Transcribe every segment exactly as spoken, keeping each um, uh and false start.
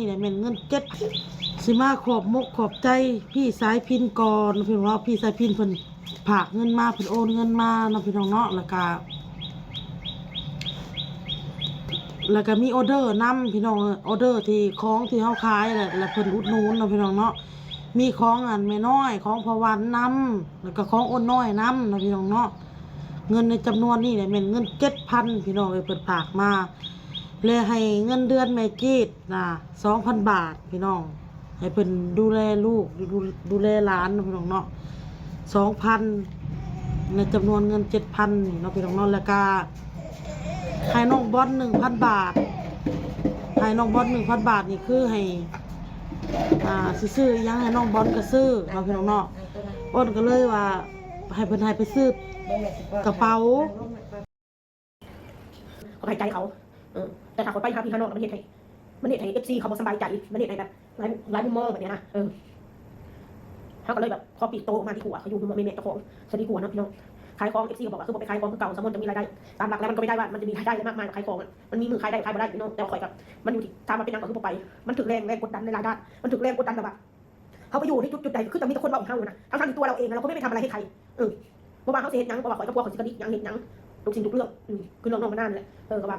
นี่แหละแม่นเงินเจ็ด สิมาขอบมกขอบใจพี่สายพินก่อนพี่น้องเนาะ พี่สายพินเพิ่นฝากเงินมา เพิ่นโอนเงินมาเนาะพี่น้องเนาะ แล้วก็ แล้วก็มีออเดอร์นำพี่น้อง ออเดอร์ที่ของที่เฮาขายแหละ แล้วเพิ่นอุดหนุนเนาะพี่น้องเนาะ มีของอันแม่น้อย ของพ่อวันนำ แล้วก็ของอ้นน้อยนำเนาะพี่น้องเนาะ เงินในจำนวนนี้เนี่ยแม่นเงินเจ็ดพันพี่น้องเอ้ย เพิ่นฝากมา และให้เงินเดือนแม่จีดนะสองพันบาทพี่น้อง ให้เพิ่นดูแลลูก ดู ดูแลหลานเนาะพี่น้องเนาะ สองพัน ในจำนวนเงินเจ็ดพันนี่เนาะพี่น้องเนาะ แล้วก็ให้น้องบอลหนึ่งพันบาท ให้น้องบอลหนึ่งพันบาทนี่คือให้ อ่า สิซื้ออิหยังให้น้องบอลก็ซื้อเนาะพี่น้องเนาะ อ้นก็เลยว่า ให้เพิ่นให้ไปซื้อกระเป๋า เขาหายใจเขา เออ แต่ถ้าเขาไปหาพี่หาน้องแล้วมันเฮ็ดให้ มันเฮ็ดให้เอฟซีเขาบ่สำบายใจ มันเฮ็ดให้แบบหลาย หลายมุมมองแบบเนี้ยนะ เออ เขาก็เลยแบบขอปลีกตัวออกมาดีกว่า เขาอยู่มุมมองแม่ๆเจ้าของซะดีกว่าเนาะพี่น้อง ขายของเอฟซีเขาบอกว่าคือบ่ไปขายของคือเก่า สมมุติจะมีรายได้ ตามหลักแล้วมันก็ไม่ได้ว่ามันจะมีรายได้อะไรมากมายขายของอะ มันมีมื้อขายได้ขายบ่ได้พี่น้อง แต่ว่าข่อยก็ มันอยู่ที่ ถามว่าเป็นหยังก็คือบ่ไป มันถือแรง แรงกดดันในรายได้ มันถือแรงกดดันแบบว่า เขาไปอยู่ในจุดจุดใดคือจะมีแต่คนเว้าให้เฮานะ ทั้งๆที่ตัวเราเองนะ เราก็ไม่ได้ทำอะไรให้ใคร เออ บ่ว่าเขาสิเฮ็ดหยัง บ่ว่าข่อยกับผัวข่อยสิกระดิกหยังเฮ็ดหยัง ทุกสิ่งทุกเรื่อง อืม คือเรื่องน้องมานานแหละ เออ ก็ว่า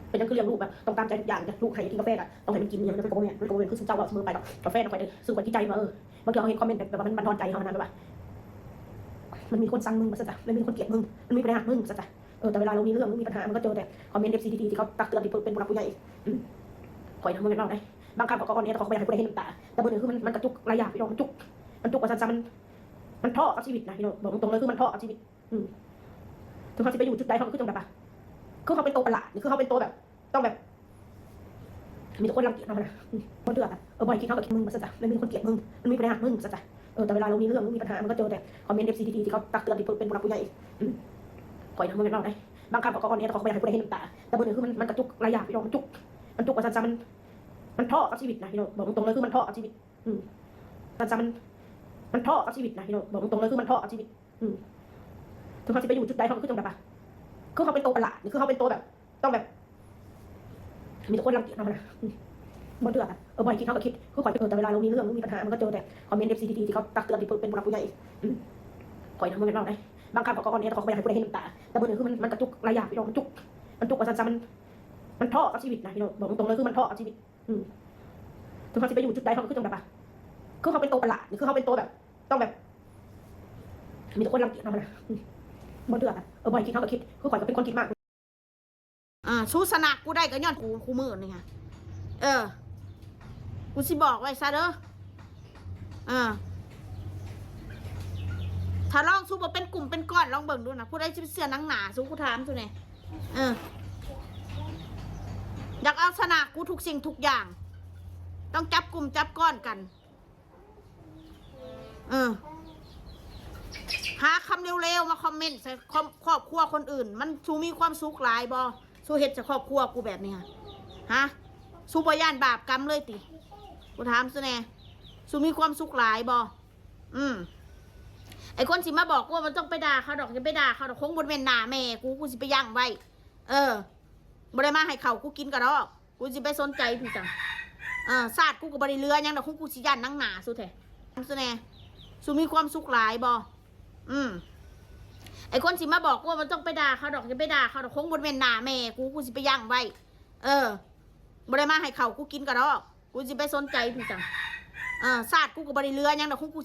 เป็นหยังคือเลี้ยงลูกแบบต้องตามใจทุกอย่างจ้ะ ลูกให้กินกาแฟก็ต้องให้มันกิน อิหยังมันก็บ่แม่น มันก็บ่แม่นคือซุมเจ้าเว้าเสมอไปดอก กาแฟน่ะข่อยได้ซื้อข่อยดีใจว่า เออ บางเทื่อเขาเห็นคอมเมนต์แบบ แบบว่ามัน มันฮอนใจเฮานะ แบบว่า มันมีคนซังมึงว่าซั่นจ้ะ มันมีคนเกลียดมึง มันมีปัญหามึงว่าซั่นจ้ะ เออ แต่เวลาเรามีเรื่อง มีปัญหา มันก็เจอแต่คอมเมนต์เอฟซีดีๆที่เขาตักเตือนที่เป็นผู้หลักผู้ใหญ่ อืม ข่อยนะบ่แม่นเว้าได้ บางครั้งเขาก็อ่อนแอ แต่เขาก็บ่อยากให้ผู้ใดเห็นน้ำตา แต่มื้อนี้คือมัน มันกระจุกหลายอย่างพี่น้อง มันจุก มันจุกว่าซั่นซะ มัน มันท้อกับชีวิตนะพี่น้อง บอกตรงๆเลย คือมันท้อกับชีวิต อืม ถึงเขาสิไปอยู่จุดใด เขาก็คือจั่งแบบว่า คือเขาเป็นตัวประหลาด คือเขาเป็นตัวแบบ ต้องแบบ มีแต่คนรังเกียจเรานะ อืม บ่เชื่ออะ เออ บ่ให้คิด เขาก็คิดมึงว่าซั่นซะ มันมีคนเกลียดมึง มันมีปัญหามึงว่าซั่นซะ เออ แต่เวลาเรามีเรื่อง มีปัญหา มันก็เจอแต่คอมเมนต์เอฟซีดีๆที่เขาตักเตือนที่เป็นผู้หลักผู้ใหญ่ อืม ข่อยนะบ่แม่นเว้าได้ บางครั้งเขาก็อ่อนแอ แต่เขาก็บ่อยากให้ผู้ใดเห็นน้ำตา แต่มื้อนี้คือมัน มันกระจุกหลายอย่างพี่น้อง มันจุก มันจุกว่าซั่นซะ มัน มันท้อกับชีวิตนะพี่น้อง บอกตรงๆเลย คือมันท้อกับชีวิต อืม ซั่นซะ มัน มันท้อกับชีวิตนะพี่น้อง บอกตรงๆเลย คือมันท้อกับชีวิต อืม ถึงเขาสิไปอยู่จุดใด เขาก็คือจั่งแบบว่า คือเขาเป็นตัวประหลาด คือเขาเป็นตัวแบบ ต้องแบบ มีแต่คนรังเกียจเรานะ อืม บ่เชื่ออะ เออ บ่ให้คิด เขาก็คิด คือข่อย เออ แต่เวลาเรามีเรื่อง มีปัญหา มันก็เจอแต่คอมเมนต์เอฟซีดีๆที่เขาตักเตือนที่เป็นผู้หลักผู้ใหญ่ อืม ข่อยนะบ่แม่นเว้าได้ บางครั้งเขาก็อ่อนแอ แต่เขาก็บ่อยากให้ผู้ใดเห็นน้ำตา แต่มื้อนี้คือมัน มันกระจุกหลายอย่างพี่น้อง มันจุก มันจุกว่าซั่นซะ มัน มันท้อกับชีวิตนะพี่น้อง บอกตรงๆเลย คือมันท้อกับชีวิต อืม ถึงเขาสิไปอยู่จุดใด เขาก็คือจั่งแบบว่า คือเขาเป็นตัวประหลาด คือเขาเป็นตัวแบบ ต้องแบบ มีแต่คนรังเกียจเรานะ อืม บ่เชื่ออะ เออ บ่ให้คิด เขาก็คิด คือข่อยก็เป็นคนคิดมาก อ่า สู้ชนะกูได้ก็ย้อนกู กูมือนี่ไง เออ กูสิบอกไว้ซะเด้อ เออ ถ้าลองสู้บ่เป็นกลุ่มเป็นก้อน ลองเบิ่งดูนะ ผู้ใดสิไปเชื่อหนังหนา สู้ กูถามสู้แหน่ เออ อยากเอาชนะกูทุกสิ่งทุกอย่าง ต้องจับกลุ่มจับก้อนกัน เออ หาคำเร็วๆมาคอมเมนต์ใส่ครอบ ครอบครัวคนอื่น มัน สู้มีความสุขหลายบ่ สู้เฮ็ดใส่ครอบครัวกูแบบนี้ฮะ ฮะ สู้บ่ย่านบาปกรรมเลยติ กูถามสู้แหน่ สู้มีความสุขหลายบ่ อืม ไอ้คนสิมาบอกว่ามันต้องไปด่าเขาดอก อย่าไปด่าเขาดอก คงบ่แม่นหน้าแม่กู กูสิไปยั้งไว้ เออ บ่ได้มาให้ข้าวกูกินกะดอก กูสิไปสนใจพี่จัง เออ ชาติกูก็บ่ได้เหลือหยังดอก คงกูสิย่านหนังหนาสู้แท้ สู้แหน่ สู้มีความสุขหลายบ่ อืม ไอ้คนสิมาบอกว่ามันต้องไปด่าเขาดอก อย่าไปด่าเขาดอก คงบ่แม่นหน้าแม่กู กูสิไปยั้งไว้ เออ บ่ได้มาให้ข้าวกูกินกะดอก กูสิไปสนใจพี่จัง เออ ชาติกูก็บ่ได้เหลือหยังดอก คงกู